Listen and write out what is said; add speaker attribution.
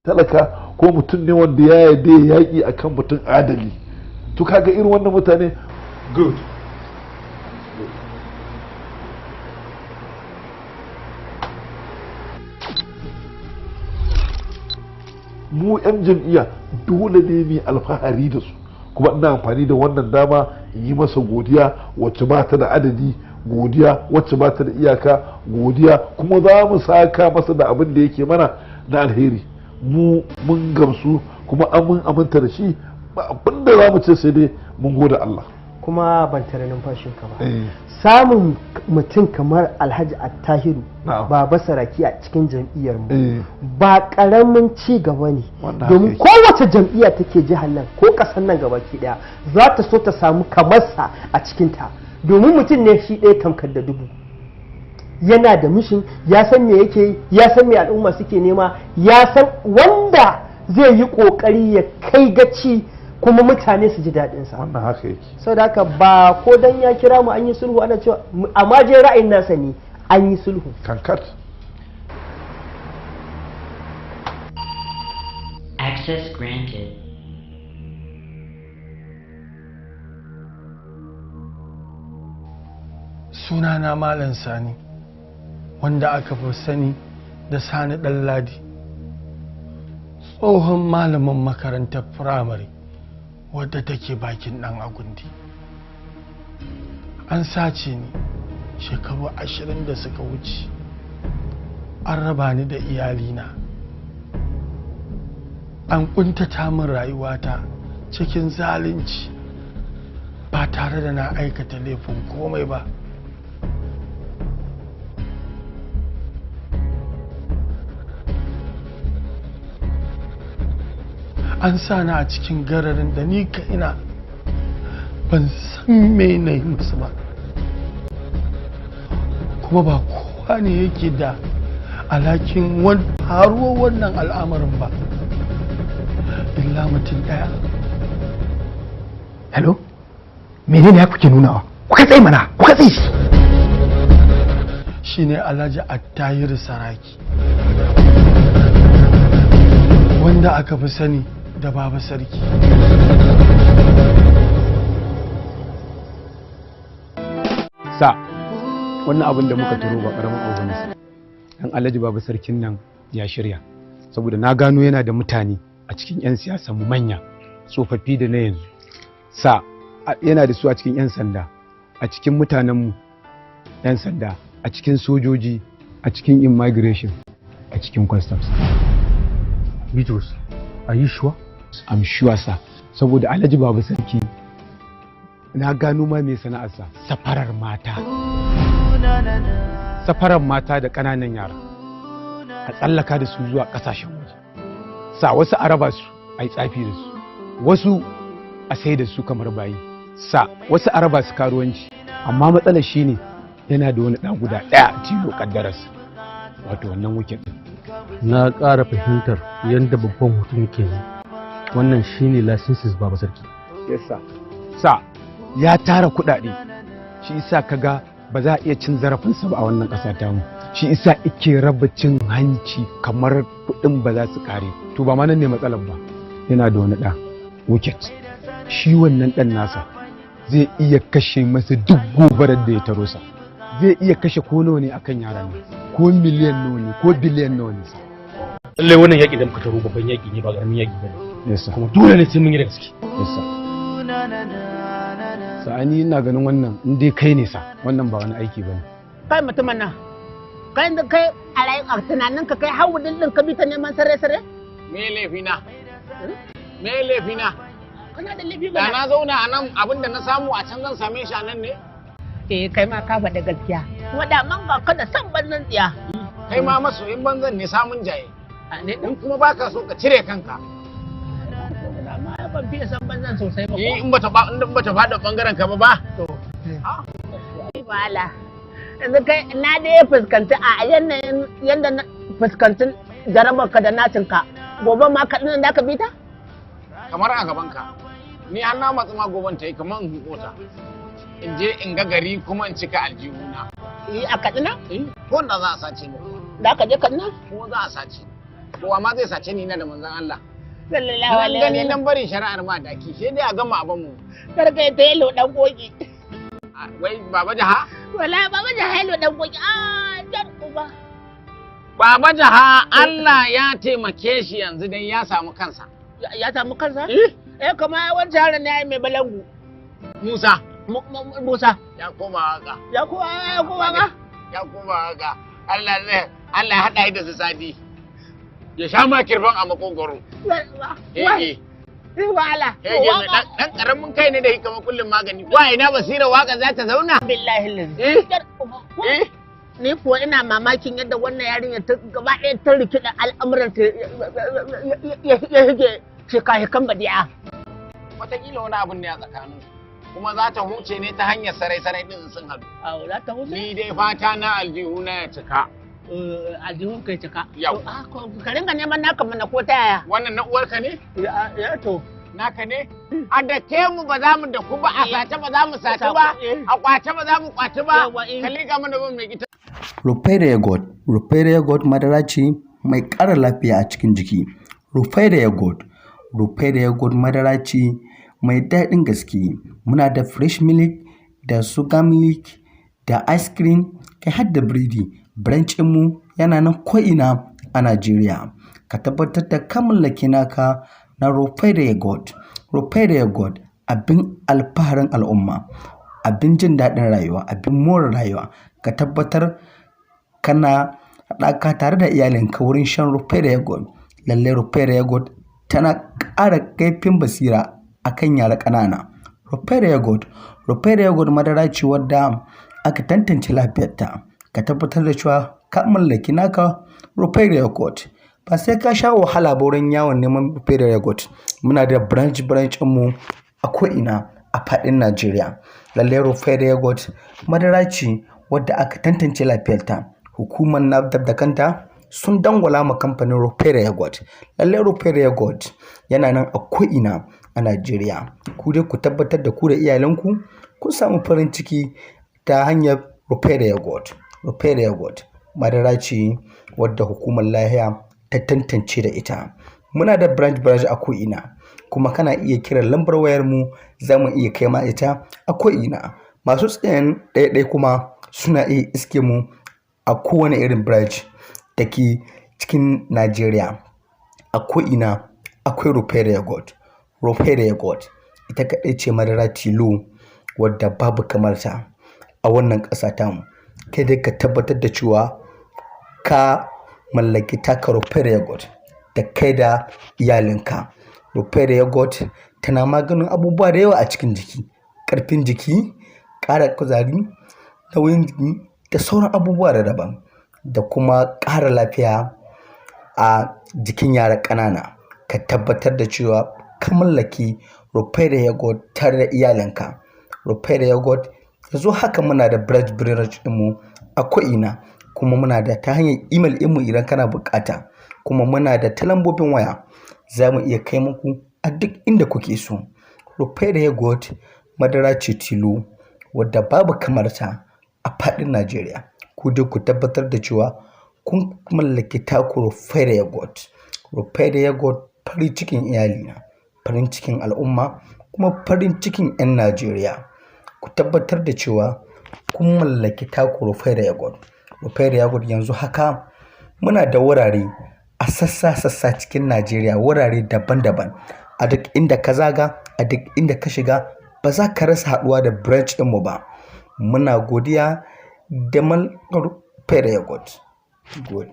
Speaker 1: Talaka ko mutum ne wanda ya yarda ya yaƙi akan mutum adali. To kaga irin wannan mutane.
Speaker 2: Good.
Speaker 1: Mu 'yan jam'iyya dole ne mu alfahari da su, kuma ina amfani da wannan dama in yi masa godiya wacce ba ta da adadi, godiya wacce ba ta da iyaka, godiya kuma za mu saka masa da abin da yake mana na alheri. Mu mun gamsu kuma an aminta da shi, ba abin da za mu ce sai dai mun gode Allah.
Speaker 3: Kuma ban tare numfashinka ba, samun mutum kamar Alhaji Attahiru Baba Saraki a cikin jam'iyyar mu ba karamin ci gaba ne, domin kowace jam'iyya take jihar nan ko kasar nan gabaki daya za ta so ta samu kamarsa a cikin ta, domin mutum ne shi ɗaya tamkar da dubu. Yana da mishin, ya san me yake, ya san me al'umma suke nema, ya san wanda zai yi kokari ya kai gaci kuma mutane su ji daɗin sa.
Speaker 1: Wannan haka yake.
Speaker 3: Saboda haka ba ko dan ya kira mu an yi sulhu ana cewa, amma je ra'ayin nasa ne an yi sulhu.
Speaker 1: Kankat.
Speaker 4: Access granted.
Speaker 5: Sunana Malam Sani, wanda aka fi sani da Sani Ɗanladi, tsohon malamin makarantar firamare wadda take bakin ɗan agundi. An sace ni shekaru 20 da suka wuce, an raba ni da iyalina, an ƙuntata min rayuwata cikin zalunci ba tare da na aikata laifin komai ba. An sa ni a cikin gararin da ni kaina ban san me na yi musu ba, kuma ba kowa ne yake da alhakin faruwar wannan al'amarin ba illa mutum ɗaya.
Speaker 6: Hello, menene ya kuke nunawa? Kuka tsaye mana, kuka tsaye.
Speaker 5: Shine Alhaji Attahiru Saraki, wanda aka fi sani da Baba Sarki.
Speaker 6: Sa wannan abin da muka turo ba karamin abu ne. Dan Alhaji Baba Sarkin nan ya shirya, saboda na gano yana da mutane a cikin 'yan siyasa mu manya, tsofaffi da na yanzu. Sa yana da su a cikin 'yan sanda, a cikin mutanen mu 'yan sanda, a cikin sojoji, a cikin immigration, a cikin customs.
Speaker 7: Bitrus, are you sure?
Speaker 6: I'm sure, sir. Saboda Alhaji Baba Sarki na gano ma mai sana'arsa, safarar mata. Safarar mata da ƙananan yara. A tsallaka da su zuwa ƙasashen waje. Sa wasu a raba su, a yi tsafi da su. Wasu a sai da su kamar bayi. Sa wasu a raba su karuwanci. Amma matsalar shine yana da wani ɗan guda ɗaya tilo ƙaddararsa. Wato wannan wikin ɗin.
Speaker 7: Na ƙara fahimtar yadda babban hoton yake ne. Wannan shine licenses Baba Sarki.
Speaker 6: Yes sir. Sa ya tara kuɗaɗe, shi isa kaga ba za a iya cin zarafinsa ba a wannan ƙasa tamu. Shi isa ike raba cin hanci kamar kuɗin ba za su ƙare. To ba ma nan ne matsalar ba. Yana da wani ɗa wicket. Shi wannan ɗan nasa zai iya kashe masa duk gobarar da ya taro sa. Zai iya kashe ko nawa ne akan yaran nan, ko miliyan nawa ne, ko biliyan nawa ne.
Speaker 7: Lallai wannan yaƙi da muka taro babban yaƙi ne, ba ƙaramin yaƙi ba ne.
Speaker 6: Yes sir.
Speaker 7: Kuma dole ne sai mun yi da gaske.
Speaker 6: Yes sir. Sa'ani ina ganin wannan in dai kai ne sa, wannan ba wani aiki bane.
Speaker 8: Kai mutumin nan, kai da kai a rayu a tunanin ka kai hawu din ka bi ta neman sare sare?
Speaker 9: Me laifina? Me laifina?
Speaker 8: Kana da laifi
Speaker 9: Da
Speaker 8: ba?
Speaker 9: na zauna a nan abin da na samu a can zan same shi a nan ne?
Speaker 8: Eh, kai ma ka faɗi gaskiya. Kuma da man ga ka da san banzan tsiya.
Speaker 9: Kai ma masoyin banzan ne samun jaye.
Speaker 8: A ne
Speaker 9: In kuma baka so ka cire kanka.
Speaker 8: Amma ban fiye san banzan sosai ba.
Speaker 9: Ni in bata ba in bata faɗa bangaren ka ba ba.
Speaker 8: To. Wala. Yanzu kai na dai fuskanci a yanayin yanda na fuskanci jarabar ka da nacin ka. Gobe ma ka ɗin da ka bi ta?
Speaker 9: Kamar a gaban ka. Ni har na matsu ma goben ta yi kamar in hukota. In je in ga gari kuma in cika aljihuna.
Speaker 8: Yi a Katsina?
Speaker 9: Ko da za a sace ni.
Speaker 8: Da ka je Katsina?
Speaker 9: Ko za a sace ni. Kowa ma zai sace ni na da manzon Allah.
Speaker 8: Sallallahu
Speaker 9: Nan
Speaker 8: alaihi
Speaker 9: gani
Speaker 8: wasallam.
Speaker 9: nan bari shari'ar ma daki, sai dai a gama abin mu.
Speaker 8: Karka ta yelo dan koki.
Speaker 9: Wai Baba Jaha?
Speaker 8: Wallahi Baba Jaha yelo dan koki. Ah, jan uba.
Speaker 9: Baba Jaha Allah ya taimake shi yanzu dai ya samu kansa.
Speaker 8: Ya samu kansa? Eh, kamar wancan yaron ne mai balangu.
Speaker 9: Musa.
Speaker 8: Musa.
Speaker 9: Ya koma haka.
Speaker 8: Ya koma, ya koma haka?
Speaker 9: Ya koma haka. Allah ne, Allah ya haɗa shi da su sadi. Ya sha ma kirban a makogoro.
Speaker 8: Wai. Wala.
Speaker 9: Eh, dan karamin kai ne da hikama kullum magani. Wa ina basira waka za ta zauna?
Speaker 8: Billahi lazi. Ni kuwa ina mamakin yadda wannan yarinya ta gaba ɗaya ta rikida al'amuran ta ya hige shika-shikan badi'a.
Speaker 9: Wataƙila wani abun ne a tsakanin kuma za ta huce ne ta hanyar sarai-sarai ɗin sun haɗu.
Speaker 8: Awo, za ta huce?
Speaker 9: Ni dai fata na aljihu na ya cika.
Speaker 8: Aljihun kai cika.
Speaker 9: Yau.
Speaker 8: Ka ringa neman naka mana ko ta yaya?
Speaker 9: Wannan na uwarka ne?
Speaker 8: Ya to.
Speaker 9: Naka ne? A da ke mu ba za mu da ku ba, a sace ba za mu sace ba, a kwace ba za mu kwace ba. Ka liƙa mana bin mai gita.
Speaker 2: Rufaidah Yogurt. Rufaidah Yogurt madara ce mai ƙara lafiya a cikin jiki. Rufaidah Yogurt. Rufaidah Yogurt madara ce mai daɗin gaske. Muna da fresh milk da sugar milk da ice cream kai har da biredi. Branch mu yana nan ko'ina a Najeriya. Ka tabbatar da ka mallaki naka na Rufaidah Yogurt. Rufaidah Yogurt abin alfaharin al'umma, abin jin daɗin rayuwa, abin more rayuwa. Ka tabbatar kana haɗaka tare da iyalinka wurin shan Rufaidah Yogurt. Lallai Rufaidah Yogurt tana ƙara kaifin basira a kan yara ƙanana. Rufaidah Yogurt. Rufaidah Yogurt madara ce wadda aka tantance lafiyarta. Ka tabbatar da cewa ka mallaki naka Rufaidah Yogurt. Ba sai ka sha wahala ba wurin yawon neman Rufaidah Yogurt. Muna da branch branch mu a ko'ina a faɗin Najeriya. Lallai Rufaidah Yogurt madara ce wadda aka tantance lafiyarta. Hukumar NAFDAC da kanta sun dangwala ma kamfanin Rufaidah Yogurt. Lallai Rufaidah Yogurt yana nan a ko'ina a Najeriya. Ku dai ku tabbatar da ku da iyalanku kun samu farin ciki ta hanyar Rufaidah Yogurt. Rufaidah Yogurt madara ce wadda hukumar lafiya ta tantance da ita. Muna da branch branch a ko'ina kuma kana iya kiran lambar wayar mu, za mu iya kai ma ita a ko'ina. Masu tsayen ɗaiɗai kuma suna iya iske mu a kowane irin branch da ke cikin Najeriya. A ko'ina akwai Rufaidah Yogurt. Rufaidah Yogurt ita kaɗai ce madara tilo wadda babu kamar ta a wannan ƙasa tamu. Kai dai ka tabbatar da cewa ka mallaki taka Rufaidah Yogurt da kai da iyalinka. Rufaidah Yogurt tana maganin abubuwa da yawa a cikin jiki, ƙarfin jiki, ƙara kuzari, nauyin jiki da sauran abubuwa da daban, da kuma ƙara lafiya a jikin yara ƙanana. Ka tabbatar da cewa ka mallaki Rufaidah Yogurt tare da iyalinka. Rufaidah Yogurt yanzu haka muna da branch branch ɗinmu a ko'ina kuma muna da ta hanyar email ɗinmu idan kana buƙata, kuma muna da ta lambobin waya za mu iya kai muku a duk inda kuke so. Rufaidah Yogurt madara ce tilo wadda babu kamar ta a faɗin Najeriya. Ku dai ku tabbatar da cewa kun mallaki taku Rufaidah Yogurt. Rufaidah Yogurt farin cikin iyalina, farin cikin al'umma kuma farin cikin 'yan Najeriya. Ku tabbatar da cewa kun mallaki taku Rufaidah Yogurt. Rufaidah Yogurt yanzu haka muna da wurare a sassa-sassa cikin Najeriya, wurare daban-daban. A duk inda ka zaga, a duk inda ka shiga ba za ka rasa haɗuwa da branch ɗinmu ba. Muna godiya da mallakar Rufaidah Yogurt. Good.